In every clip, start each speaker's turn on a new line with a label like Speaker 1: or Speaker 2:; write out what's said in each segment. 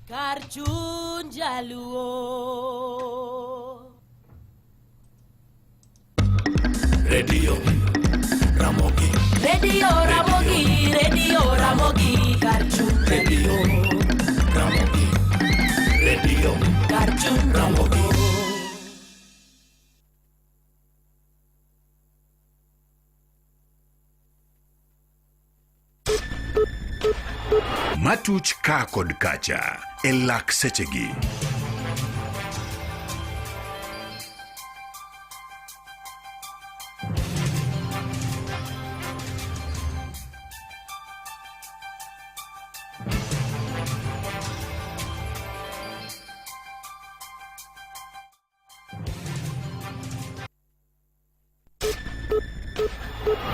Speaker 1: Kar chuny jaluo.
Speaker 2: Radio Ramogi.
Speaker 1: Radio Ramogi, Radio Ramogi, kar chuny
Speaker 2: Radio Ramogi. Radio
Speaker 1: kar chuny
Speaker 2: Ramogi.
Speaker 3: Matuch ka kod kacha e lak sechegi.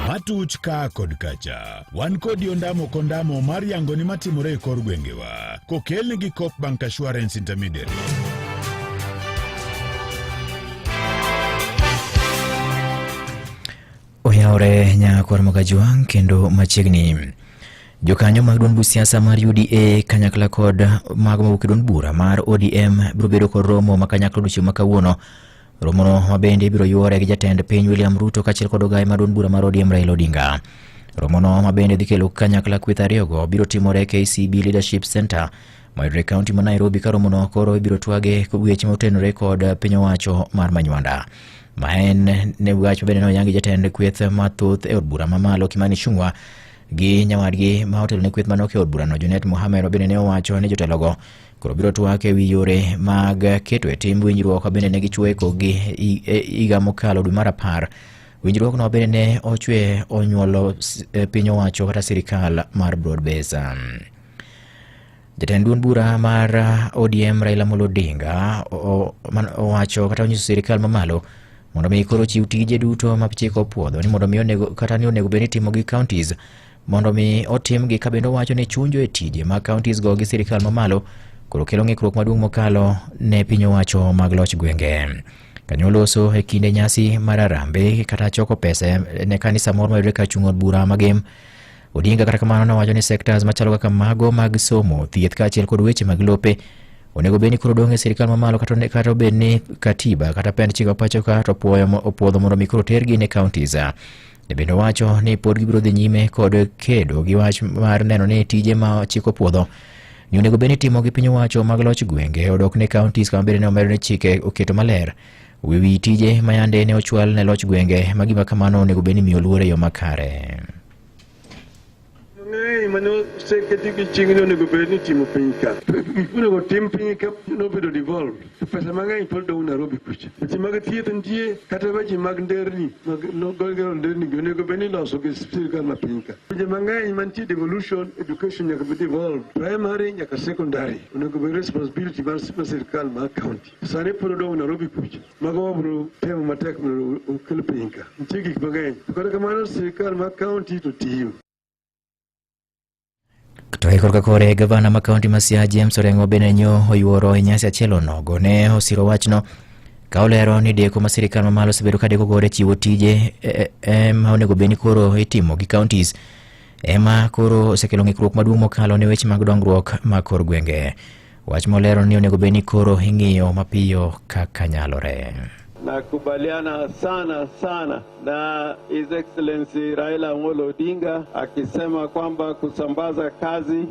Speaker 4: Matuch ka kod kacha wan kodi ondamo kondamo mar yango ni matimore e kor gwengewa kokelni gi Coop Bank Assurance Intermediary.
Speaker 5: Oyawore nyakwar Mogajwang' kendo machiegni. Jokanyo mag duond buch siasa mar UDA kanyakla kod mago mawuok e duond bura mar ODM biro bedo kod romo ma kanyakla odiochieng' ma kawuono. Romono ma bende ibiro yuore gi jatend piny William Ruto kaachiel kod ogaye mar duond bura mar ODM Raila Odinga. Romono ma bende dhi kelo kanyakla kweth ariyogo biro timore KCB Leadership Center mayudore e kaunti ma Nairobi ka romono koro ibiro twage weche motenore kod piny owacho mar Manywanda. Ma en ne wach mabende ne oyangi jatend kweth mathoth e od bura mamalo Kimani Ichung'wa gi nyawadgi ma otelo ne kweth manok e od burano Junet Mohamed mabende ne owacho ni jotelogo koro biro twak e wi yore mag keto e tim winjruok mabende ne gichwe kokgi higa mokalo dwe mar apar. Winjruokno bende ne ochwe onyuolo piny owacho kata sirikal mar broad base. Jatend duond bura mar ODM Raila Amolo Odinga owacho kata onyiso sirikal mamalo mondo mi koro ochiw tije duto ma chik opuodho ni mondo mi onego kata ni onego bed ni itimo gi counties mondo mi otimgi ka bende owacho ni chunjo e tije mag counties go gi sirikal mamalo koro kelo ng'ikruok maduong' mokalo ne piny owacho mag loch gwenge. Kanyo loso e kinde nyasi mar arambe kata choko pesa ne kanisa moro mayudore ka chung' od bura magem Odinga kata kamano nowacho ni sectors machalo kaka mago mag somo, thieth kaachiel kod weche mag lope onego bed ni koro dong' e sirikal mamalo kata kata obed ni katiba kata pend chik ma pacho ka to opuoyo opuodho mondo mi koro tergi ne counties. Ne bende owacho ni pod gibiro dhi nyime kod kedo gi wach mar neno ni tije ma chik opuodho ni onego bed ni itimo gi piny owacho mag loch gwenge odok ne counties kama bende ne omedo ni chike oketo maler wi tije ma yande ne ochwal ne loch gwenge ma gima kamano onego bed ni miyo luor e yo makare.
Speaker 6: Mang'eny mane oseketi gi chik ni onego bed ni itimo piny ka. Gik monego otim piny ka nobedo devolved. To pesa mang'eny pod dong' Nairobi kucha. Weche mag thieth nitie, kata weche mag nderni, mag gero nderni gi onego bed ni iloso gi sirkal ma piny ka. Weche mang'eny mantie devolution, education nyaka bed devolved. Primary nyaka secondary onego bed responsibility mar sirkal mar county. Sani pod odong' Nairobi kucha. Mago wabiro temo matek mondo okel piny ka. Nitie gik mang'eny. To kata kamano sirkal ma county to tiyo.
Speaker 5: To e korka kore, gavana ma kaunti ma Siaya James Orengo bende nyo oyuoro e nyasi achiel onogo ne osiro wachno ka olero ni deko ma sirikal mamalo osebedo ka deko godo e chiwo tije ma onego bed ni koro itimo gi counties ema koro osekelo ng'ikruok maduong' mokalo ne weche mag dongruok mag kor gwenge. Wach molero ni onego bed ni koro ing'iyo mapiyo kaka nyalore.
Speaker 6: Nakubaliana sana sana na His Excellency Raila Amolo Odinga akisema kwamba kusambaza kazi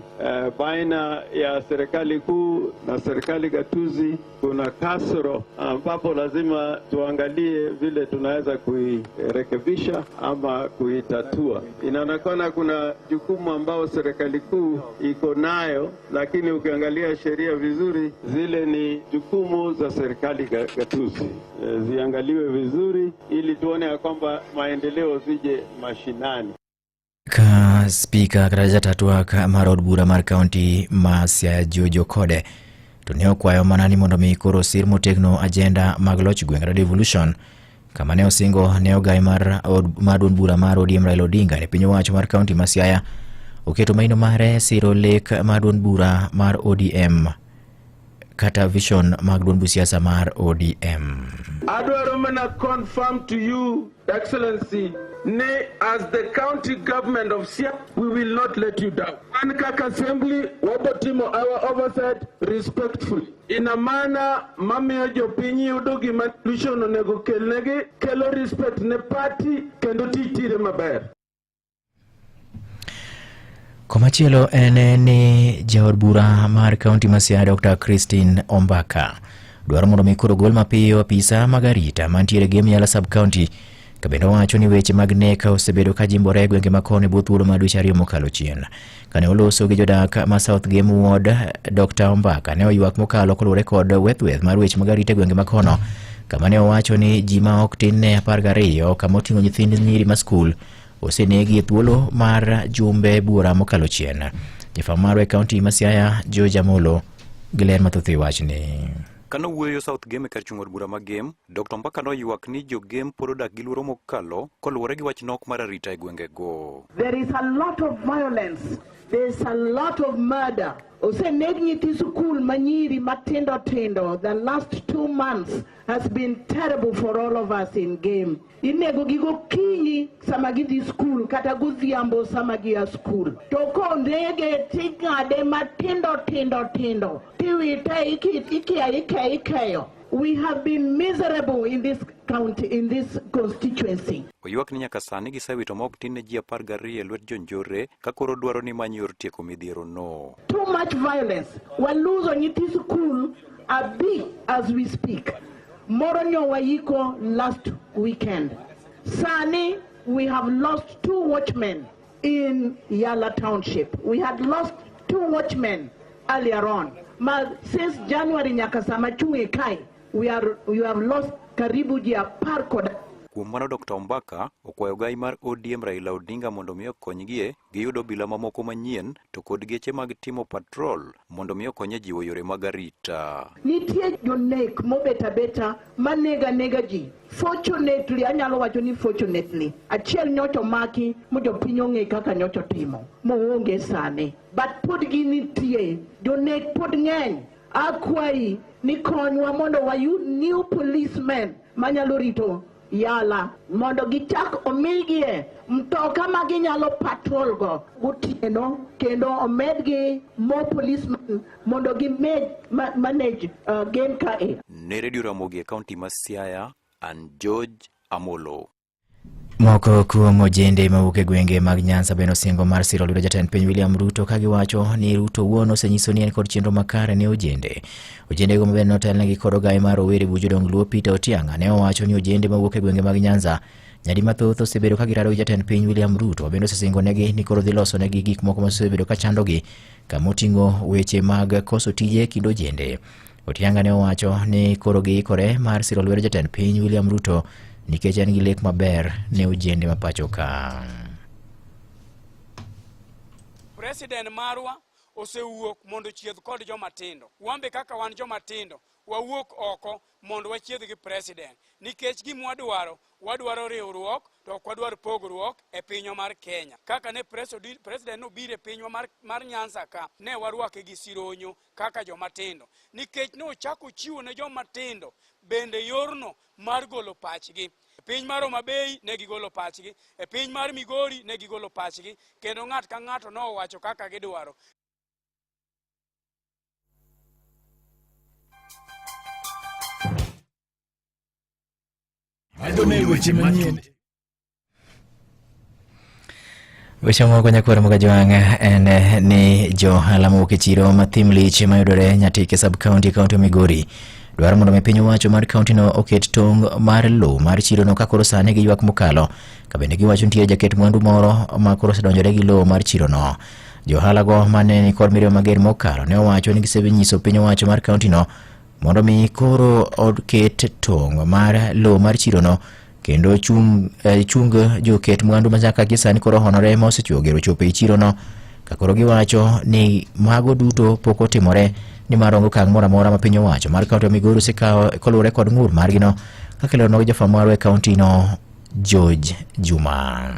Speaker 6: baina ya serikali kuu na serikali gatuzi kuna kasoro ambapo lazima tuangalie vile tunaweza kuirekebisha ama kuitatua. Inaonekana kuna jukumu ambao serikali kuu iko nayo, lakini ukiangalia sheria vizuri, zile ni jukumu za serikali gatuzi. Ziangaliwe vizuri ili tuone ya kwamba maendeleo zije mashinani.
Speaker 5: Ka spika kata jata twak mar od bura mar kaunti ma Siaya George Okode to ne okwayo mana ni mondo mi koro sir motegno agenda mag loch gweng' kata devolution kama ne osingo ne ogai mar od mar duond bura mar ODM Raila Odinga ne piny owacho mar kaunti ma Siaya oketo maino mare siro lek mar duond bura mar ODM kata vision mag duond siasa mar ODM.
Speaker 6: Adwaro mana confirm to you, Excellency, Ni as the county government of Siaya, we will not let you down. Wan kaka assembly wabotimo our oversight respectfully in a manner mamiyo jopiny yudo gima solution onego kelnegi, kelo respect ne party kendo tich tire maber.
Speaker 5: Komachielo en ni jaod bura mar kaunti ma Siaya Dr. Christine Ombaka dwaro mondo mi koro gol mapiyo apisa mag arita mantiere Gem Yala sub county, ka bende owacho ni weche mag nek osebedo ka jimbore e gwenge ma kono e bwo thuolo mar dweche 2 mokalo chien. Kane oloso gi jodak ma South Gem Ward, Dr. Ombaka ne oywak mokalo koluwore kod weth mar weche mag arita e gwenge ma kono, kama ne owacho ni ji ma ok tin ne 12 kama oting'o nyithind nyiri ma skul osenegi e thuolo mar jumbe buora mokalo chien. Jafwambo marwa e kaunti ma Siaya George Amolo gi ler mathoth e wachni.
Speaker 7: Kane owuoyo South Gem e kar chung' od bura ma Gem, Dr. Ombaka noywak ni jo Gem pod odak gi luoro mokalo koluwore gi wach nok mar arita e gwengego.
Speaker 8: There is a lot of violence. There is a lot of murder. Oseneg nyithi sikul manyiri matindo tindo. The last 2 months has been terrible for all of us in Gem. Inego gi gokinyi sama gidhi skul kata godhiambo sama gia skul. To konege ting'ade matindo tindo tindo. Tiwite ikia ike ikeyo. We have been miserable in this county, in this constituency.
Speaker 7: Oywak ni nyaka sani gisewito ma ok tin ne ji 12 e lwet jonjore ka koro dwaro ni many yor tieko midhiero no.
Speaker 8: Too much violence. Waluzo nyithi sikul abich as we speak. Moro nyo wayiko last weekend. Sani we have lost 2 watchmen in Yala Township. We had lost 2 watchmen earlier on. Ma since January nyaka sama chung' kai, we have lost karibu ji 10 kod.
Speaker 7: Kuom mano Dr. Ombaka okwayo gai mar ODM Raila Odinga mondo mi okonygie giyud obila mamoko manyien to kod geche mag timo patrol mondo mi okony e jiwo yore mag arita.
Speaker 8: Nitie jonek mobet abeta manega nega ji. Fortunately, anyalo wacho ni fortunately, achiel nyocha omaki mo jopiny ong'e kaka nyocha otimo moonge sani. But pod ginitie, jonek pod ng'eny. Akwayi ni konywa mondo wayud new policemen manyalo rito Yala mondo gichak omigie mtoka ma ginyalo patrol go gotieno kendo omedgi more policemen mondo gimed manage game kae.
Speaker 7: Ne Radio Ramogi e kaunti ma Siaya, an George Amolo.
Speaker 5: Moko kuom ojende mawuok e gwenge mag Nyanza bende osingo mar siro lwedo jatend piny William Ruto ka giwacho ni Ruto owuon osenyiso ni en kod chenro makare ne ojende. Ojendego mabende notelnegi kod ogaye mar rowere buch jodong Luo Peter Otiang'a ne owacho ni ojende mawuok e gwenge mag Nyanza nyadi mathoth osebedo ka girado gi jatend piny William Ruto bende osesingo negi ni koro dhi loso negi gik moko mosebedo ka chandogi kama oting'o weche mag koso tije e kind ojende. Otiang'a ne owacho ni koro giikore mar siro lwedo jatend piny William Ruto nikech en gi lek maber ne ojende ma pacho ka.
Speaker 9: President marwa osewuok mondo ochiedh kod joma tindo. Wan be kaka wan joma tindo, wawuok oko mondo wachiedh gi president. Nikech gima wadwaro, wadwaro riwruok to ok wadwar pogruok e pinywa mar Kenya. Kaka ne president nobiro e pinywa mar Nyanza ka, ne warwake gi sironyo kaka joma tindo. Nikech nochako chiwo ne joma tindo bende yorno mar golo pachgi. E piny mar Homa Bay ne gigolo pachgi, e piny mar Migori ne gigolo pachgi, kendo ng'at ka ng'ato nowacho kaka gidwaro.
Speaker 4: Weche manyien.
Speaker 5: Weche moko nyakwar Mogajwang' en ni johala mowuok e chiro ma Thimlich mayudore Nyatike sub county, kaunti Migori dwaro mondo mi piny owacho mar kaunti no oket tong' mar lowo mar chirono ka koro sani giywak mokalo, ka bende giwacho nitie jaket mwandu moro ma koro osedonjore gi lowo mar chirono. Johala go mane ni kod mirima mager mokalo ne owacho ni gisenyiso piny owacho mar kaunti no mondo mi koro oket tong' mar lowo mar chirono kendo chung joket mwandu ma nyaka gi sani koro honore ma osechiwo gero chopo e chirono, ka koro giwacho ni mago duto pok otimore nimar onge okang' moro amora ma piny owacho mar kaunti ma Migori osekawo koluwore kod ng'ur margino, kaka ilero gi jafwambo marwa e kaunti no George Juma.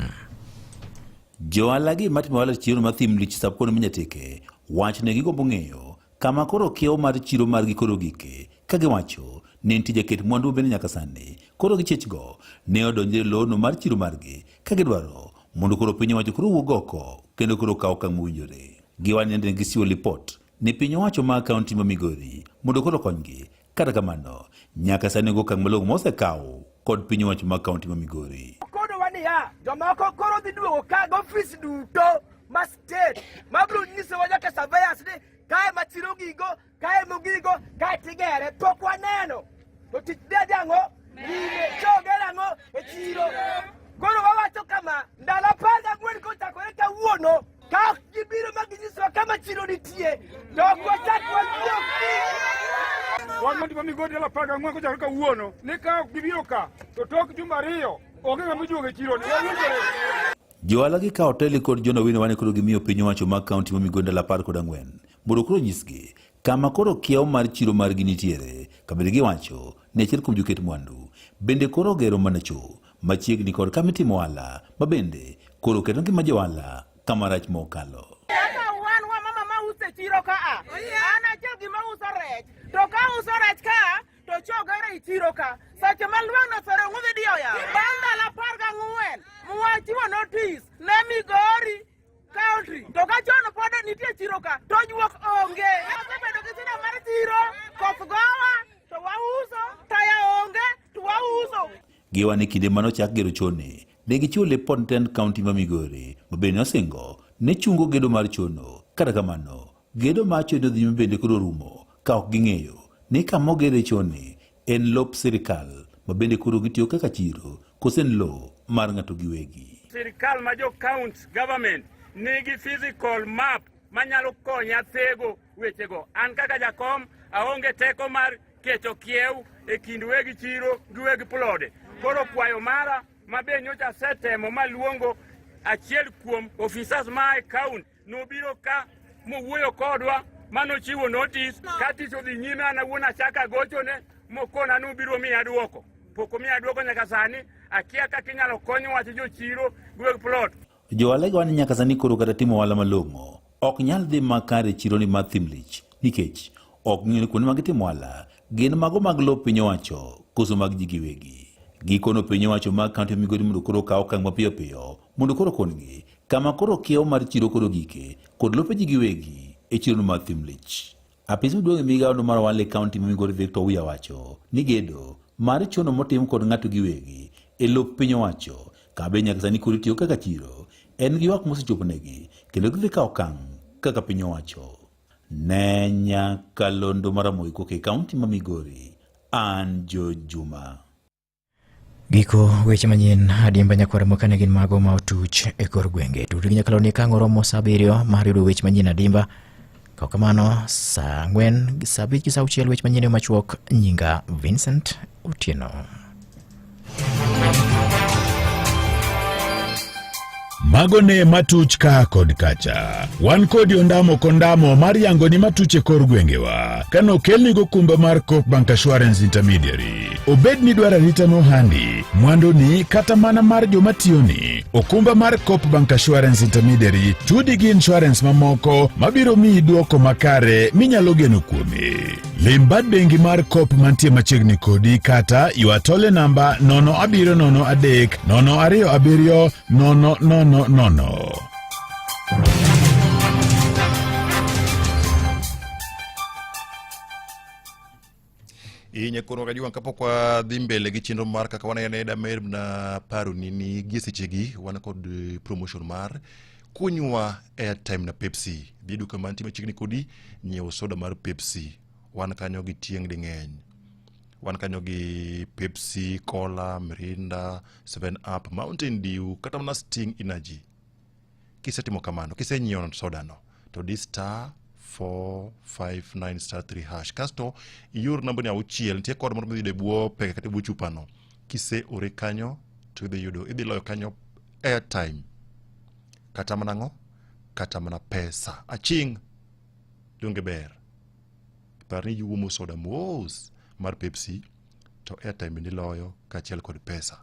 Speaker 10: Johala gi matimo ohala e chiro ma Thimlich sub county ma Nyatike wacho ni gigombo ng'eyo kama koro kiewo mar chiro margi koro gike, ka giwacho ni nitie jaket mwandu bende nyaka sani Koro gichechgo ne odonjre e lowono mar chiro margi ka gidwaro mondo koro piny owacho koro owuog oko kendo koro okaw okang' mowinjore. Giwacho ni ne gichiwo lipot ne piny owacho mar kaunti ma Migori mondo koro okonygi. Kata kamano, nyaka sani onge okang' malong'o ma osekaw kod piny owacho mar kaunti ma Migori.
Speaker 11: Konowa niya, jomoko koro dhi duogo ka gi ofis duto ma state mabiro nyisowa nyaka surveyors ni kae ma chiro gigo, kae mogigo, kae tigere. Pok waneno. To tich dhi adhi ang'o? Nyime. Choger ang'o? E chiro. Koro wawacho kama, ndalo 14 kochakore kawuono, ka ok gibiro ma ginyisowa kama chiro nitie, to ok wachak wawuog.
Speaker 9: Wan mondo ma Migori ndalo 14 kochakore kawuono, ni ka ok gibiro ka, to tok juma 2 onge ng'ama iduogo e chiro ni. Wawinjore.
Speaker 10: Johala gi ka hoteli kod John Owino wane koro gimiyo piny owacho mag kaunti ma Migori ndalo 14 mondo koro nyisgi kama koro kiewo mar chiro margi nitiere kabende giwacho ni achiel kuom joket mwandu bende koro ogero mana cho machiegni kod kama itimo ohala ma bende koro keto ngima johala kama rach mokalo.
Speaker 11: Kaka wan wamama ma uso e chiro ka a, an achiel gima uso rech, to ka uso rech ka to chogere e chiro ka, seche ma lwang'no osere ng'udhi diyo yawo. Bang' ndalo 14 mwachiwo notice ne Migori County, to ka chon pod nitie chiro ka, to juok onge. Wasebedo gi shida mar chiro, koth gowa to wauso, taya onge to wauso.
Speaker 10: Giwa ni kinde mane ochak gero choni, ne gichiwo lipot ne tend kaunti ma Migori, ma bende nosingo ne chungo gedo mar chono. Kata kamano, gedo mar chono dhi nyime bende koro rumo ka ok ging'eyo ni kama ogere choni en lop sirikal ma bende koro gitiyo kaka chiro kose en lowo mar ng'ato giwegi.
Speaker 9: Sirikal ma jo county government nigi physical map manyalo konya thego wechego. An kaka jakom aonge teko mar keto kiew e kind weg chiro gi weg plode. Koro kwayo mara ma be nyocha asetemo maluongo achiel kuom ofisas ma e county nobiro ka mowuoyo kodwa manochiwo notice ka tich odhi nyime an awuon achako agochone mokona ni obiro miya dwoko. Pok omiya dwoko nyaka sani, akia kaka inyalo kony wach jochiro gi weg plot.
Speaker 10: Johala giwacho ni nyaka sani koro kata timo ohala malong'o ok nyal dhi makare e chironi mar Thimlich nikech ok ging'eyo ni kuonde ma gitimo ohala gin mago mag lop piny owacho koso mag ji giwegi. Gikono piny owacho mag kaunti ma Migori mondo koro okaw okang' mapiyo piyo mondo koro okonygi kama koro kiewo mar chiro koro gike kod lope ji giwegi e chirono mar Thimlich. Apis maduong' e migawono mar ohala e kaunti ma Migori Victor Owuya wacho ni gedo mar chono motim kod ng'ato giwegi e lop piny owacho kabe nyaka sani koro itiyo kaka chiro en gi ywak mosechoponegi kendo gidhi kawo okang' kaka piny owacho. Ne nyakalondo mar Ramogi kowuok e kaunti ma Migori, an George Juma.
Speaker 5: Giko weche manyien adimba nyakwar mokane gin mago ma otuch e kor gwenge. Tudri gi nyakalondi ka ang' oromo saa 7 mar yudo weche manyien adimba. Kaw kamano saa 4 gi saa 5 gi saa 6 weche manyien e machuok nyinga Vincent Otieno.
Speaker 4: Mago ne matuch ka kod kacha. Wan kodi ondamo kondamo mar yango ni matuch e kor gwengewa. Kano kelni gokumba mar Coop Bank Assurance Intermediary. Obed ni dwaro arita nohandi, mwanduni kata mana mar joma tiyoni. Okumba mar Coop Bank Assurance Intermediary tudi gi insurance mamoko mabiro miyi duoko makare minyalo geno kuome. Lim bad bengi mar Coop mantie machiegni kodi kata ywa tole namba 0703 027 000.
Speaker 12: Inye kono kajua kapok wadhi mbele gi chenro mar kaka wanene damer na paroni ni gie sechegi wan kod promotion mar kunywa airtime na Pepsi. Dhi e duka mantie machiegni kodi nyiew soda mar Pepsi. Wan kanyo gi tieng' ding'eny. Wan kanyo gi Pepsi, Cola, Mirinda, 7 Up, Mountain Dew kata mana Sting Energy. Kisetimo kamano, kisenyiewo soda no to di star 459 star 3 hash kasto ior nambani auchiel nitie kod moro midhi yudo e bwo peke kata e bwo chupano kiseore kanyo to idhi yudo idhi loyo kanyo airtime kata mana ang'o kata mana pesa aching' donge ber par ni iuomo soda mos mar Pepsi to airtime bende iloyo kaachiel kod pesa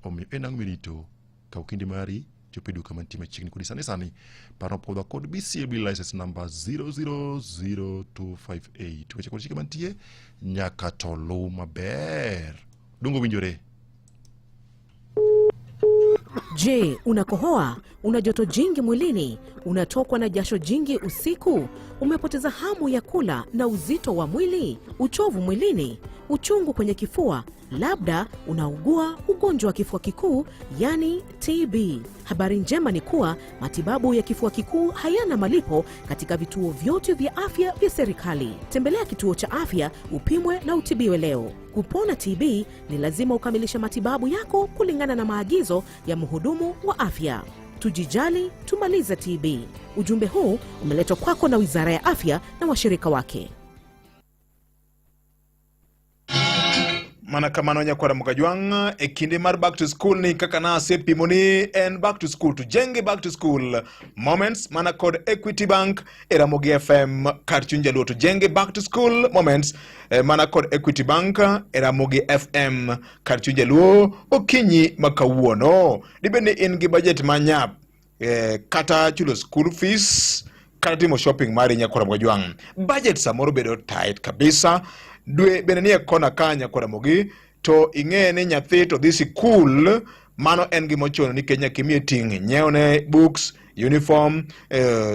Speaker 12: omiyo en ang'o mirito kaw kinde mari chop e duka mantie machiegni kodi sani sani paro pwodhwa kod BCAB license number 000258 weche kod chike mantie nyaka to luw maber. Dongo winjore.
Speaker 13: Je, unakohoa? Una joto jingi mwilini? Unatokwa na jasho jingi usiku? Umepoteza hamu ya kula na uzito wa mwili? Uchovu mwilini? Uchungu kwenye kifua? Labda unaugua ugonjwa wa kifua kikuu, yani TB. Habari njema ni kuwa matibabu ya kifua kikuu hayana malipo katika vituo vyote vya afya vya serikali. Tembelea kituo cha afya upimwe na utibiwe leo. Kupona TB ni lazima ukamilishe matibabu yako kulingana na maagizo ya mhudumu wa afya. Tujijali, tumalize TB. Ujumbe huu umeletwa kwako na Wizara ya Afya na washirika wake.
Speaker 14: Mana kamano nyakwara Mokajwang' e kinde mar back to school ni kaka nasepimo ni en back to school tujenge back to school moments mana kod Equity Bank e Ramogi FM kar chuny jaluo tujenge back to school moments mana kod Equity Bank e Ramogi FM kar chuny jaluo okinyi ma kawuono. Dibed ni in gi budget manyap kata chulo school fees kata timo shopping mari nyakwara Mokajwang'. Budget samoro bedo tight kabisa. Dwe bende nie kona ka nyakwara Ramogi to ing'e ni nyathi to dhi sikul mano en gima ochuno nikech nyaka imiye ting' nyiewne books uniform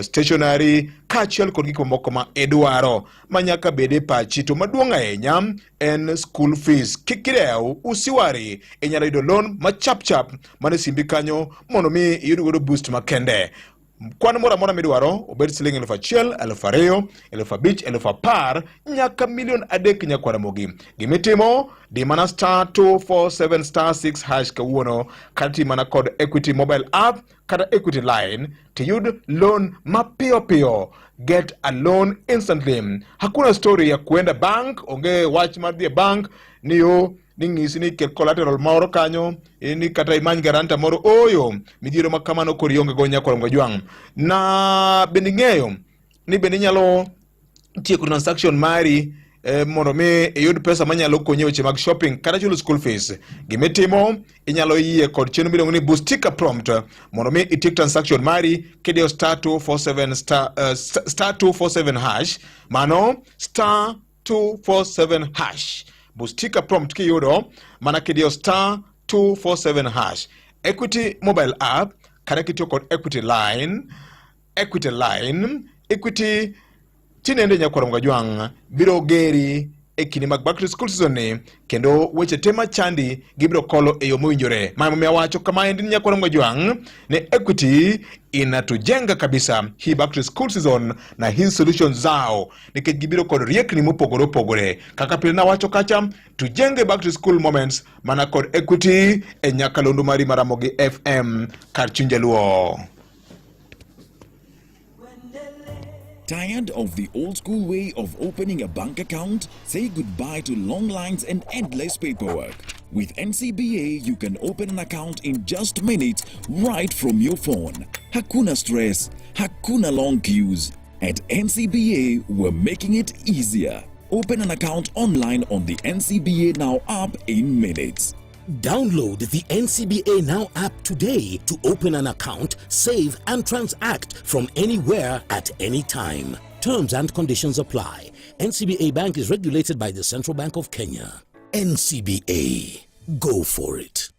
Speaker 14: stationery kaachiel kod gik mamoko ma idwaro ma nyaka bed e pachi to maduong' ahinya en school fees kik idew usiwari inyalo yudo loan ma chap chap mana e simbi kanyo mondo mi iyud godo boost makende kwan moro amora midwaro obed siling 1000 2000 5000 10,000 nyaka milion 3 nyakwar Ramogi. Gimitimo di mana star 247 star 6 hash kawuono kata ti mana kod Equity mobile app kata Equity line tiyud loan mapiyo piyo. Get a loan instantly. Hakuna story ya kuenda bank, onge wach mar dhi e bank ni yo ni ng'isi ni ket collateral moro kanyo ni kata imany guarantor moro oyo midhiero ma kamano koro ionge go nyakwar Mokajwang'. Na bende ing'eyo ni bende inyalo tieko transaction mari mondo mi iyud pesa manyalo konyi e weche mag shopping kata chulo school fees. Gimitimo inyalo yie kod chenro miluongo ni Boostika Prompt mondo mi itiek transaction mari kidiyo star 247 star, star 247 hash mano star 247 hash. Boostika Prompt kiyudo mana kidiyo star 247 hash. Equity mobile app kata kitiyo kod Equity line, Equity line, Equity tinende nyakwar Mokajwang' biro geri e kinde mag back to school season ni kendo weche te machandi gibiro kolo e yo mowinjore. Ma emomiyo awacho kamaendi ni nyakwar Mokajwang' ni Equity inatujenga kabisa hii back to school season na hii solution zao nikech gibiro kod riekni mopogore opogore kaka pile nawacho kacha tujenge back to school moments mana kod Equity e nyakalondo mari mar Ramogi FM kar chuny jaluo.
Speaker 15: Tired of the old school way of opening a bank account? Say goodbye to long lines and endless paperwork. With NCBA, you can open an account in just minutes right from your phone. Hakuna stress, hakuna long queues. At NCBA, we're making it easier. Open an account online on the NCBA Now app in minutes.
Speaker 16: Download the NCBA Now app today to open an account, save, and transact from anywhere at any time. Terms and conditions apply. NCBA Bank is regulated by the Central Bank of Kenya. NCBA. Go for it.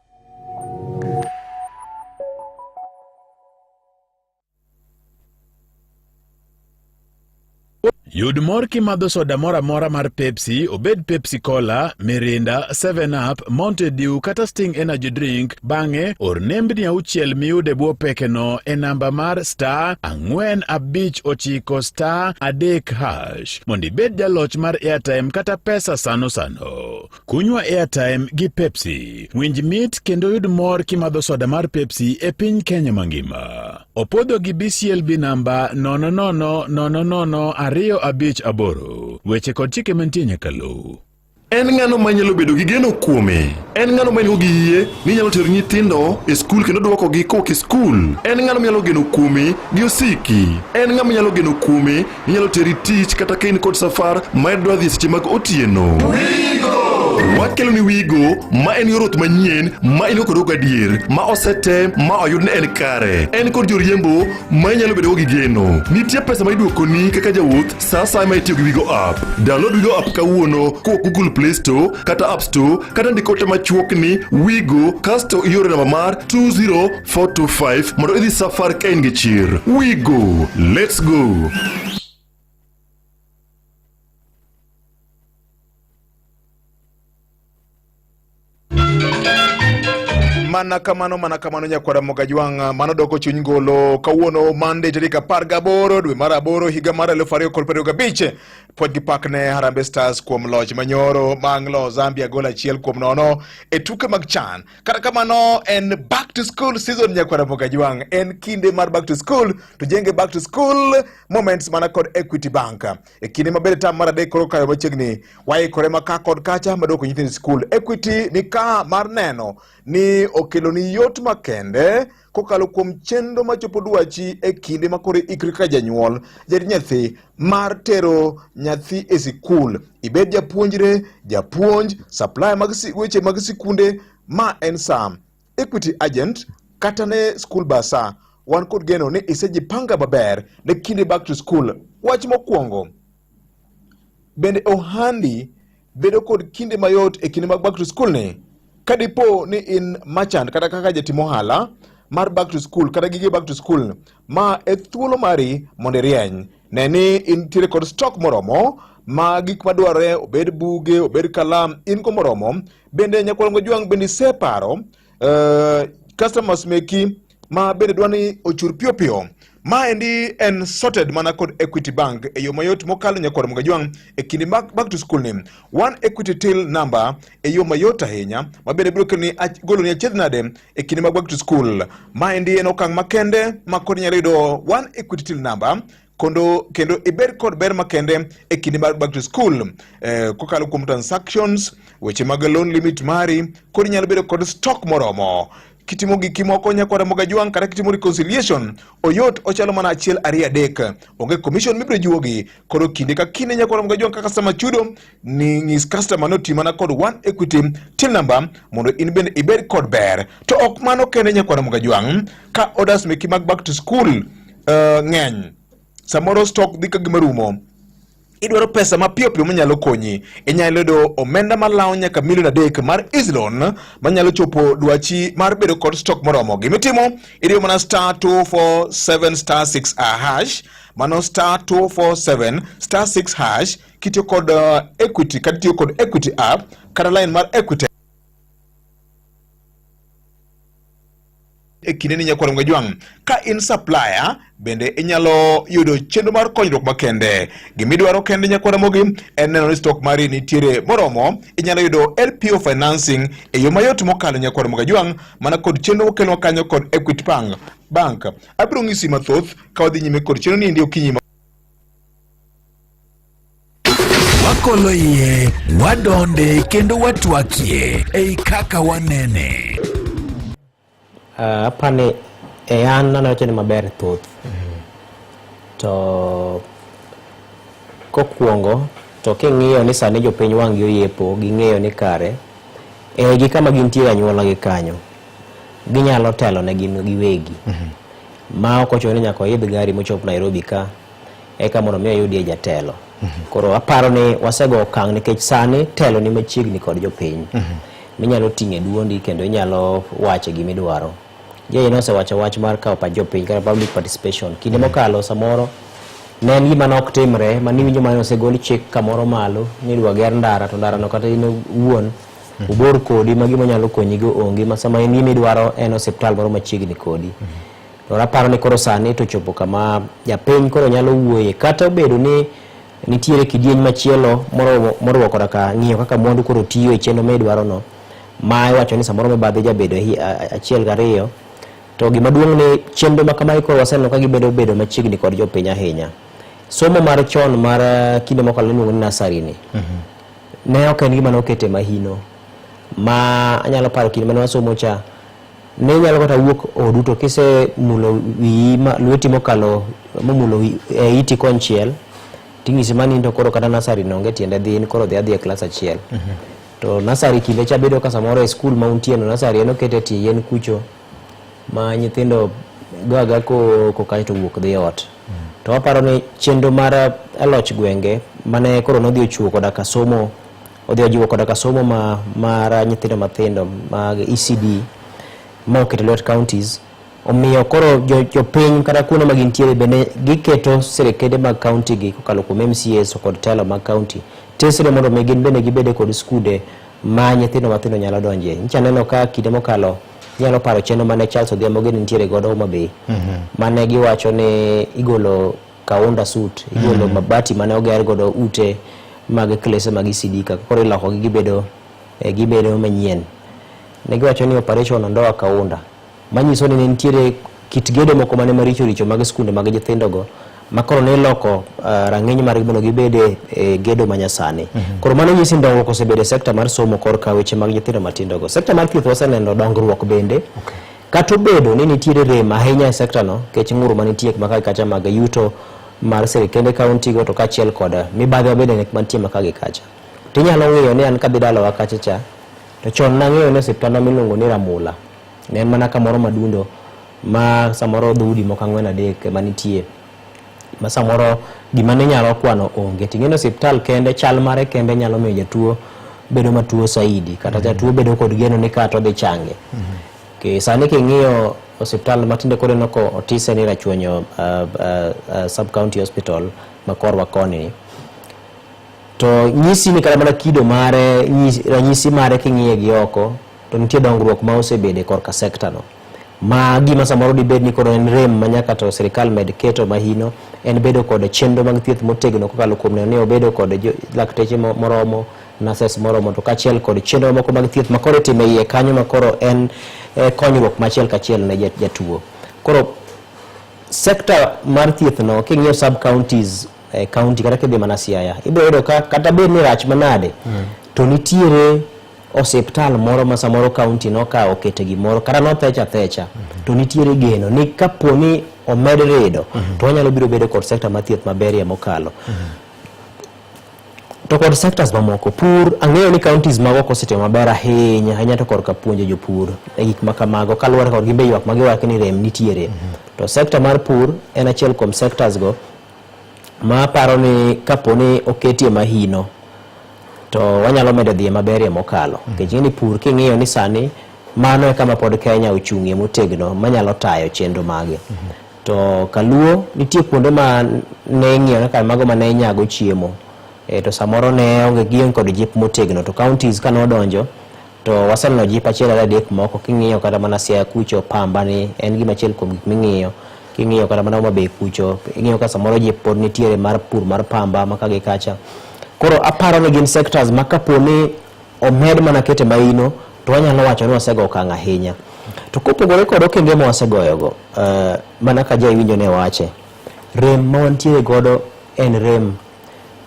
Speaker 4: Yud mor kimadho soda moro amora mar Pepsi, obed Pepsi Cola, Mirinda, 7 Up, Mountain Dew kata Sting Energy Drink. Bang'e or nembni 6 miyudo e bwo pekeno e namba mar star 459 star 3 hash mondo ibed jaloch mar airtime kata pesa sano sano. Kunywa airtime gi Pepsi. Winj mit kendo yud mor kimadho soda mar Pepsi e piny Kenya mangima. Opodho gi BCLB namba 0000258. Weche kod chike mantie nyaka luw.
Speaker 12: En ng'ano manyalo bedo gi geno kuome? En ng'ano ma nigo gi yie ni nyalo tero nyithindo e skul kendo dwokogi kowuok e skul? En ng'ano manyalo geno kuome gi osiki? En ng'ama nyalo geno kuome ni nyalo teri tich kata ka in kod safar ma idwa dhi e seche mag otieno? Wakelo ni Wigo ma en yor wuoth manyien ma in go kod gadier ma osetem ma oyud ni en kare. En kod joriembo ma inyalo bedogo gi geno. Nitie pesa ma iduokoni kaka jawuoth sa asaya ma itiyo gi Wigo app. Download Wigo app kawuono kowuok Google Play Store kata App Store kata ndik ote machuok ni Wigo kasto ioro namba mar 20425 mondo idhi safar ka in gi chir. Wigo, let's go!
Speaker 14: Mana kamano, mana kamano nyakwara Mogajwang', mano doko chuny ngolo kawuono Monday tarik 18 dwe mar aboro higa mar 2025. Puoch gi pak ne Harambee Stars kuom loch manyoro bang' loyo Zambia gol 1-0 e tuke mag CHAN. Kata kamano en back to school season nyakwara Mogajwang', en kinde mar back to school to jenge back to school moments mana kod Equity Bank. E kinde maber tam mar adek koro kayo machiegni, waikore ma ka kod kacha madwoko nyithind skul. Equity ni ka mar neno ni okeloni yot makende kokalo kuom chenro machopo dwachi e kinde ma koro ikri kaka janyuol, jarit nyathi mar tero nyathi e sikul. Ibed japuonjre, japuonj, supplier mag weche mag sikunde, ma en sa. Equity agent kata ne school basa, wan kod geno ni isejipanga maber ne kinde back to school. Wach mokwongo, bende ohandi bedo kod kinde mayot e kinde mag back to school ni? Ka dipo ni in merchant kata kaka jatim ohala mar back to school kata gige back to school, ma e thuolo mari mondo irieny. Ne ni intiere kod stock moromo ma gik madwarore, obed buge, obed kalam, in go moromo. Bende nyakwar Ngojwang' bende iseparo customers meki ma bende dwa ni ochur piyo piyo. Maendi en sorted mana kod Equity Bank e yo mayot mokalo nyakwar Mgajwang' e kinde mag back to school ni. One Equity till number e yo mayot ahinya ma bende biro keloni goloni achiedh nade e kinde mag back to school. Maendi en okang' makende ma kod inyalo yudo One Equity till number kondo kendo ibed kod ber makende e kinde mag back to school kokalo kuom transactions, weche mag loan limit mari, kod inyalo bedo kod stock moromo. Kitimo giki moko nyakwara Mogajwang' kata kitimo reconciliation, oyot ochalo mana 1 2 3, onge commission mibiro juogi. Koro kinde ka kinde nyakwara Mogajwang' ka customer chudo ni nyis customer no ti mana kod One Equity till number mondo in bende ibed kod ber. To ok mano kende nyakwara Mogajwang', ka orders meki mag back to school ng'eny, samoro stock dhi ka gima rumo, idwaro pesa mapiyo piyo manyalo konyi, inyalo yudo omenda malawo nyaka milion 3 mar easy loan manyalo chopo dwachi mar bedo kod stock moromo. Gimitimo, idiyo mana star 247 star 6 hash, mano star 247 star 6 hash, kitiyo kod Equity kata itiyo kod Equity app kata line mar Equity. E kinde ni nyakwar Mgajwang', ka in supplier bende inyalo yudo chenro mar konyruok makende. Gimidwaro kende nyakwar Ramogi en neno ni stock mari nitiere moromo. Inyalo yudo LPO financing e yo mayot mokalo nyakwar Mgajwang' mana kod chenro mokelwa kanyo kod Equity Bank. Abiro ng'isi mathoth ka wadhi nyime kod chenro ni endi okinyi.
Speaker 15: Wakolo iye, wadonde kendo watwakie ei kaka wanene.
Speaker 17: Apani e an anawacho ni maber thoth. To kokwongo to king'iyo ni sani jopiny wang' gi oyepo ging'eyo ni kare e gi kama gintie anyuola gi kanyo ginyalo telo ne gin giwegi. Ma ok ochuno ni nyaka oidh gari mochop Nairobi ka eka mondo mi oyudie jatelo. Koro aparo ni wasego okang' nikech sani telo ni machiegni kod jopiny. Minyalo ting'e duondi kendo inyalo wache gimidwaro. Jay nosewacho wach mar kawo pach jopiny kata public participation. Kinde mokalo samoro ne en gima ne ok timre maniwinjo mana osegol chik kamoro malo ni idwa ger ndara to ndara no kata in owuon obor kodi ma gima nyalo konyigo onge ma sama in gima idwaro en osiptal moro machiegni kodi. To aparo ni koro sani to chopo kama japiny koro nyalo wuoye kata obedo ni nitiere kidieny machielo moriwo koda ka ng'iyo kaka mwandu koro tiyo e chenro ma idwaro no ma iwacho ni samoro mibadhi jabedo 1 gi 2 to gima duong' ni chenro ma kamagi koro waseneno ka gibedo bedo machiegni kod jopiny ahinya. Somo mar chon mar kinde mokalo iluongo ni nursery ni ne ok en gima nokete mahino ma anyalo paro kinde mane wasomo cha ne inyalo kata wuok odu to kisemulo wiyi lweti mokalo momulo e iti konchiel ting'isi mani in to koro kata nursery no onge tiende dhi in koro dhi adhiya e klas achiel. To nasari kinde cha bedo ka samoro e skul ma untie no nasari en okete tie yien kucho ma nyithindo go aga koko kaeto to wuok dhi ot. To waparo ni chenro mar loch gwenge mane koro nodhi ochiwo koda ka somo odhi ojiwo koda ka somo ma mar nyithindo mathindo mag ECD ma oketo lwet counties omiyo koro jopiny kata kuonde ma gintiere bende giketo sirikende mag county gi kokalo kuom MCAs kod telo mag county tesre mondo mi gin bende gibede kod skunde ma nyithindo mathindo nyalo donje. Nyicha aneno ka kinde mokalo inyalo paro chenro mane Charles Odhiambo gini nitiere godo Homa Bay mane giwacho ni igolo kaunda suit igolo mabati mane oger godo ute mag klese mag ECD ka koro ilokogi gibedo gibedo manyien. Ne giwacho ni operation ondoa kaunda manyiso ni ne nitiere kit gedo moko mane maricho richo mag skunde mag nyithindogo ma koro ne iloko rang'iny margi mondo gibed e gedo manyasani. Koro mano nyisi ni dongruok osebedo e sekta mar somo korka weche mag nyithindo matindo go. Sekta mar thieth waseneno dongruok bende. Kata obedo ni nitiere rem ahinya e sekta no nikech ng'ur manitie maka gi kacha mag yuto mar sirikende kaunti go to kaachiel kod mibadhi mabende mantie maka gi kacha. Tinyalo ng'iyo ni an kadhi dalawa kacha cha to chon nang'eyo ni osiptandwa miluongo ni Ramula ne en mana kamoro madundo ma samoro dhoudi moko ang'wen adek ema nitie ma samoro gima ne nyalo kwano onge. Ting'e ni osiptal kende chal mare kende nyalo miyo jatuo bedo matuo saidi kata jatuo bedo kod geno ni kata odhi change. Okay, sani king'iyo osiptal matinde koro ineno ko otise ni Rachuonyo sub county hospital ma korwa koni ni to nyisi ni kata mana kido mare ranyisi mare king'iye gi oko to nitie dongruok ma osebede korka sekta no ma gima samoro dibed ni koro en rem ma nyaka to sirikal med keto mahino en bedo kod chenro mag thieth motegno kokalo kuom neno ni obedo kod lakteche moromo, nurses moromo to kaachiel kod chenro moko mag thieth makoro itimo e iye kanyo makoro en konyruok machiel kachiel ne jatuo. Koro sekta mar thieth no king'iyo sub counties e county kata kidhi mana Siaya ibiro yudo ka kata bed ni rach manade to nitiere osiptal moro ma samoro county nokawo okete gimoro kata nothech athecha to nitiere geno ni kapo ni omed rido to wanyalo biro bedo kod sekta mar thieth maberie mokalo. To kod sectors mamoko pur ang'eyo ni counties mago ok osetimo maber ahinya ahinya to korka puonjo jopur e gik ma kamago kaluwore kod gimbe ywak ma giwacho ni rem nitiere. To sector mar pur en achiel kuom sectors go ma aparo ni kapo ni oketie mahino to wanyalo medo dhiye maberie mokalo. Nikech ing'e ni pur king'iyo ni sani mano e kama pod Kenya ochung'ie motegno manyalo tayo chenro mage. To kaluo nitie kuonde ma ne ing'iyo kaka mago mane nyago chiemo to samoro ne onge gionge kod jip motegno to counties ka nodonjo to waseneno jip achiel ariyo adek moko king'iyo kata mana Siaya kucho pamba ni en gima achiel kuom gik ming'iyo king'iyo kata mana Homa Bay kucho ing'iyo ka samoro jip pod nitiere mar pur mar pamba ma ka gi kacha. Koro aparo ni gin sectors ma kapo ni omed mana kete maino to wanyalo wacho ni wasego okang' ahinya. To kopogore kod okenge ma wasegoyogo, mana ka ja iwinjo ne wache, rem ma wantiere godo en rem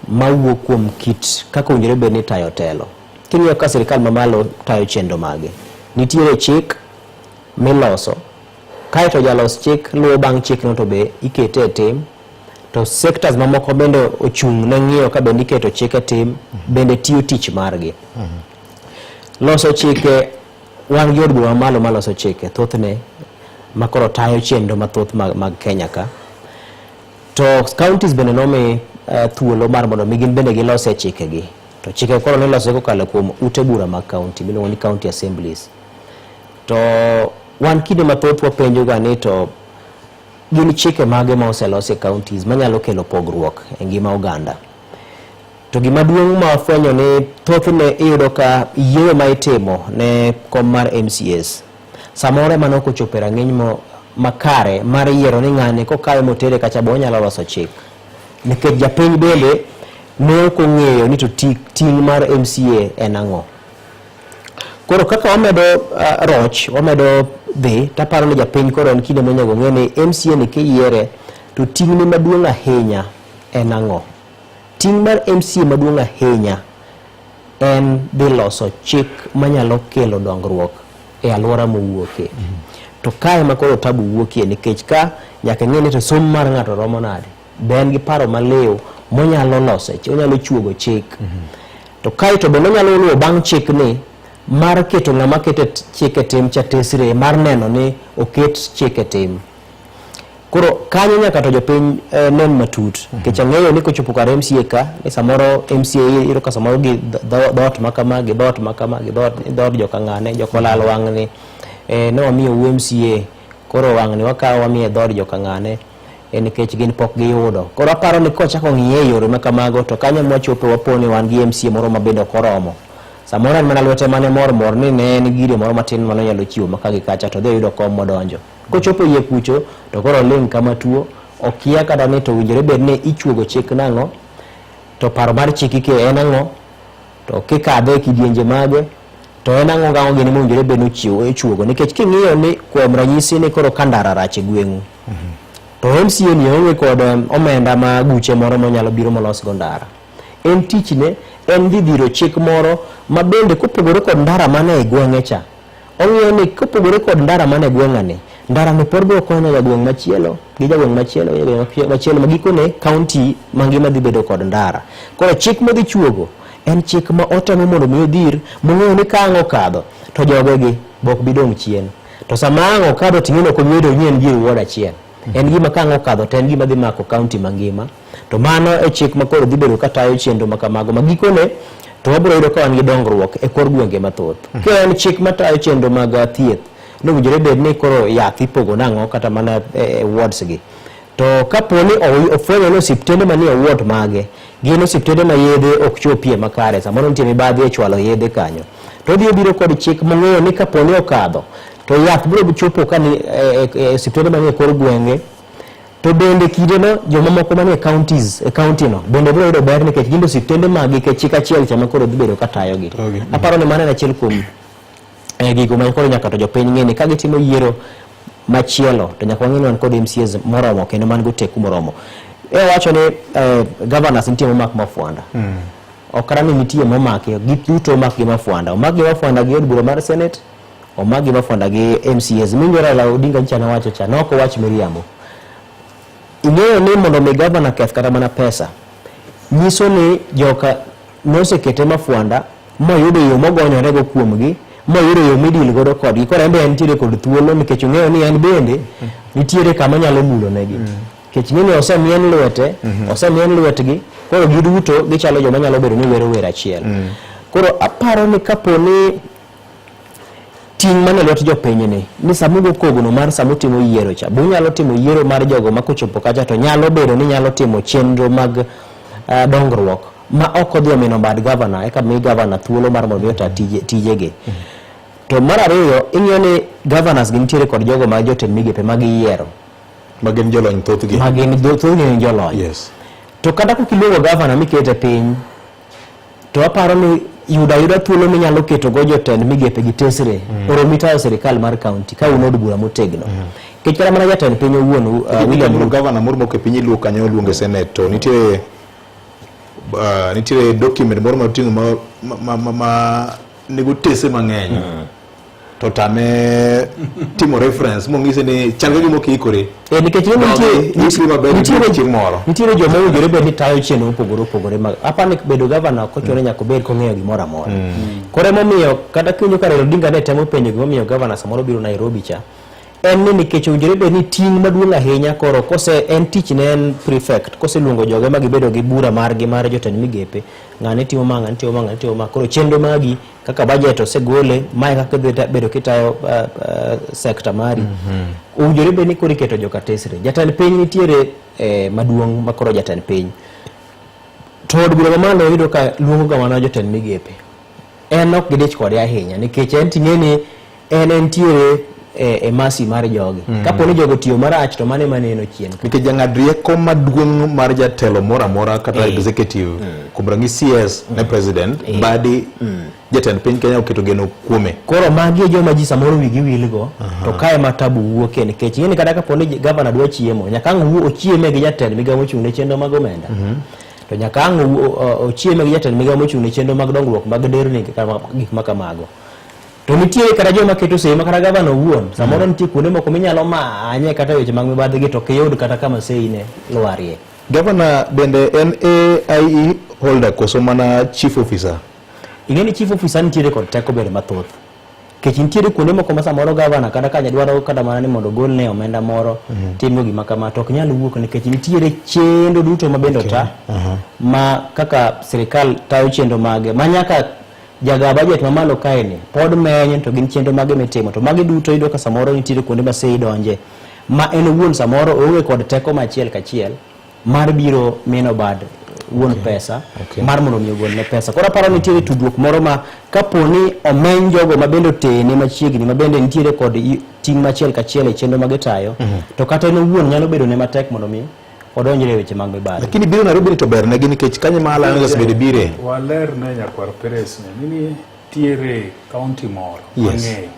Speaker 17: mawuok kuom kit kaka owinjore bed ni tayo telo. King'iyo ka sirikal mamalo tayo chenro mage, nitiere chik miloso kaeto jalos chik luwo bang' chikno to be ikete e tim to sectors mamoko bende ochung' ne ng'iyo ka bende iketo chik e tim bende tiyo tich margi. Loso chike wan gi od bura mamalo maloso chike thothne makoro tayo chenro mathoth mag Kenya ka. To counties bende nomi thuolo mar mondo mi gin bende gilose chikegi. To chike koro niloso kokalo kuom ute bura mag county miluongo ni county assemblies. To wan kinde mathoth wapenjo ga ni to gin chike mage ma oselos e counties manyalo kelo pogruok e ngima oganda. To gima duong' ma wafwenyo ni thothne iyudo ka yiero ma itimo ne kom mar MCAs samoro ema ne ok ochopo e rang'iny makare mar yiero ni ng'ani kokawe motere kacha be onyalo loso chik. Nikech japiny bende ne ok ong'eyo ni to ting' mar MCA en ang'o. Koro kaka wamedo roch, wamedo dhi, taparo ni japiny koro en kinde monego ong'e ni MCA ni kiyiere to ting'ne maduong' ahinya en ang'o. Ting' mar MCA maduong' ahinya en dhi loso chik manyalo kelo dongruok e alwora mowuokie. To kae ema koro tabu wuokie nikech ka nyaka ing'e ni to somo mar ng'ato romo nade. Be en gi paro maliw monyalo loso, onyalo chuogo chik. To kae to bende onyalo luwo bang' chikni mar keto ng'ama keto chik e tim cha tesre mar neno ni oket chik e tim. Koro kanyo nyaka to jopiny eh, nen matut nikech ang'eyo ni kochopo kar MCA ka ni samoro MCA iyudo ka samoro gi dhoot ma kama gi dhoot ma kama gi dhoot dhoot joka ng'ane joka olal wang'ni eh, ne wamiyo u MCA koro wang'ni wakawo wamiye dhood joka ng'ane eh, nikech gin pok giyudo. Koro aparo ni kochako ng'iye e yore ma kamago to kanyo mwachopo wapo ni wan gi MCA moro ma bende ok oromo. Samoro en mana lwete mane mor mor ni ne en gire moro matin mane onyalo chiwo ma ka gi kacha to odhi oyudo kom modonjo. Kochopo iye kucho to koro oling' kama tuo, okia kata ni to owinjore bed ni ichuogo chik nang'o, to paro mar chik ike en ang'o, to kikadhe e kidienje mage, to en ang'o gang'o gini mowinjore bed ni ochiwo ichuogo. Nikech king'iyo ni kuom ranyisi ni koro ka ndara rach e gweng'u, to MCA ni onge kod omenda ma guche moro monyalo biro molosgo ndara. En tichne en dhi dhiro chik moro ma bende kopogore kod ndara man e gweng'e cha, Ong'iyo ni kopogore kod ndara man e gweng'a ni, ndara ni pod biro konyo jagweng' machielo gi jagweng' machielo gi jagweng' machielo ma gikone kaunti mangima dhi bedo kod ndara. Koro chik modhi chuogo en chik ma otemo mondo mi odhir mong'eyo ni ka ang' okadho to jogegi be ok bi dong' chien. To sama ang' okadho to ing'e ni ok obi bedo ni en gi e ward achiel. En gima ka ang' okadho to en gima dhi mako kaunti mangima. To mano e chik ma koro dhi bedo ka tayo chenro ma kamago ma gikone to wabiro yudo ka wan gi dongruok e kor gwenge mathoth. Ka en chik matayo chenro mag ah, thieth, nowinjore bed ni koro yath ipogo nang'o kata mana e, e wards gi. To kapo ni ofwenyo ni osiptende manie ward mage gin osiptende ma yedhe ok chopie makare, samoro nitie mibadhi e chwalo yedhe kanyo, to odhi obiro kod chik mong'eyo ni kapo ni okadho to yath biro chopo ka ni e, e, e osiptende manie kor gwenge To bende kindeno jomamoko manie counties e county no bende biro yudo ber nikech gin osiptende maggi nikech chik achiel cha ma koro dhi bedo ka tayogi. Aparo ni mano en achiel kuom eh, gigo ma koro nyaka to jopiny ng'e ni ka gitimo yiero machielo to nyaka wang'e ni wan kod MCAs moromo kendo man goteku moromo. E wacho ni eh, governors nitie momak mafuanda. Ok kata ni nitie momaki, giduto omak gi mafuanda. Omak gi mafuanda gi od bura mar Senate, omak gi mafuanda gi MCAs. Minjo Raila Odinga nyicha nowacho cha, ne ok owach miriambo. Ing'eyo ni mondo mi gavana keth kata mana pesa, nyiso ni joka nosekete mafuanda moyudo yo mogonyorego kuomgi, moyudo yo midil godo kodgi. Koro en be entiere kod thuolo nikech ong'eyo ni en bende nitiere kama onyalo mulo negi. Nikech ing'e ni osemien lwete, osemien lwetgi, koro giduto gichalo joma nyalo bedo ni wero wer achiel. Koro aparo ni kapo ni ting' mane lwet jopiny ni ni sama ugo kogno mar sama utimo yiero cha be unyalo timo yiero mar jogo ma kochopo kacha to nyalo bedo ni nyalo timo chenro mag uh, dongruok ma ok odhi omino bad gavana eka mi gavana thuolo mar mondo mi ota tije, tijegi to mar ariyo ing'iyo ni governors gi nitiere kod jogo ma jotend migepe ma giyiero
Speaker 14: ma gin jolony thothgi
Speaker 17: ma gin thothgi gin jolony
Speaker 14: yes.
Speaker 17: to kata kokiluongo gavana mikete piny To aparo ni yudo ayuda thuolo minyalo ketogo jotend migepe gi tesre oromi tayo sirikal mar kaunti ka un od bura motegno. Nikech kata mana jatend piny owuon William Ruto
Speaker 14: Gavana moro mok e piny Luo kanyo oluonge Senate to nitiere nitiere document moro moting'o ma, ma, ma, ma nigi otese mang'eny to tame timo reference mong'ise ni chal ka gima ok iikori.
Speaker 17: Eh, nikech ing'e nitie
Speaker 14: Dogi, ikri maber
Speaker 17: nitiere
Speaker 14: chieng' moro.
Speaker 17: Nitiere joma owinjore bed ni tayo chenro mopogore opogore mag aparo ni bedo gavana ok ochuno ni nyaka obed kong'eyo gimoro amora. Koro emomiyo kata kiwinjo ka Raila Odinga ne temo penjo gimomiyo gavana samoro biro Nairobi cha en ni nikech owinjore bed ni ting' maduong' ahinya koro kose en tich ne en prefect koseluongo joge ma gibedo gi bura margi mar jotend migepe ng'ane timo ma ng'ane timo ma ng'ane timo ma koro chenro magi kaka budget osegole mae kaka idhi bedo kitayo sector mari owinjore bed ni koro iketo joka tesre jatend piny nitiere eh, maduong' ma koro jatend piny to od bura mamalo iyudo ka luongo ga mana jotend migepe en ok gidich kode ahinya nikech en ting'e ni en entiere e, e masi mar jogi kapo ni jogo tiyo marach to mano ema neno chien
Speaker 14: Nikech jang'ad rieko maduong' mar jatelo moro amora kata executive kuom ranyisi CS ne president Mbadi jatend piny Kenya oketo geno kuome.
Speaker 17: Koro magi e joma ji samoro wigi wilgo to kae ma tabu wuokie nikech ing'e ni kata kapo ni gavana dwa chiemo nyaka ang' owuo ochieme gi jatend migawo mochung' ne chenro mag omenda to nyaka ang' ochieme gi jatend migawo mochung' ne chenro mag dongruok mag nderni kata gik ma kamago. To nitie kata joma keto sei ma kata gavana owuon samoro nitie kuonde moko minyalo manye kata e weche mag mibadhi gi to ok iyud kata kama sei ne lwarie.
Speaker 14: Gavana bende en AIE holder koso mana chief officer?
Speaker 17: Ing'e ni chief officer nitiere kod teko bende mathoth. Nikech nitiere kuonde moko ma samoro gavana kata ka dwaro kata mana ni mondo ogolne omenda moro timgo gima kama to ok nyal wuok nikech nitiere chenro duto ma bende ota ma kaka sirikal tayo chenro mage ma nyaka jaga budget mamalo kae ni pod menyo to gin chenro mage mitimo to magi duto iyudo ka samoro nitiere kuonde ma sei donje ma en owuon samoro oonge kod teko ma achiel kachiel mar biro mino bad wuon pesa mar mondo mi ogolne pesa. Koro aparo nitiere tudruok moro ma kapo ni omeny jogo ma bende otene machiegni ma bende nitiere kod ting' machiel kachiel e chenro ma gitayo to kata en owuon nyalo bedo ne matek mondo mi odonjre e weche mag mibadhi.
Speaker 14: Lakini biro Nairobi ni to ber negi nikech kanyo ma Alan osebedo bire.
Speaker 18: Waler ne nyakwar Peres ni nitiere county moro mang'eyo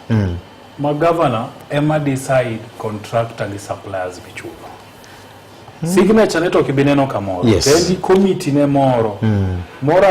Speaker 18: ma governor ema decide contractor gi suppliers michulo. Signature ne to ok ibi neno kamoro. To en gi committee ne moro. Moro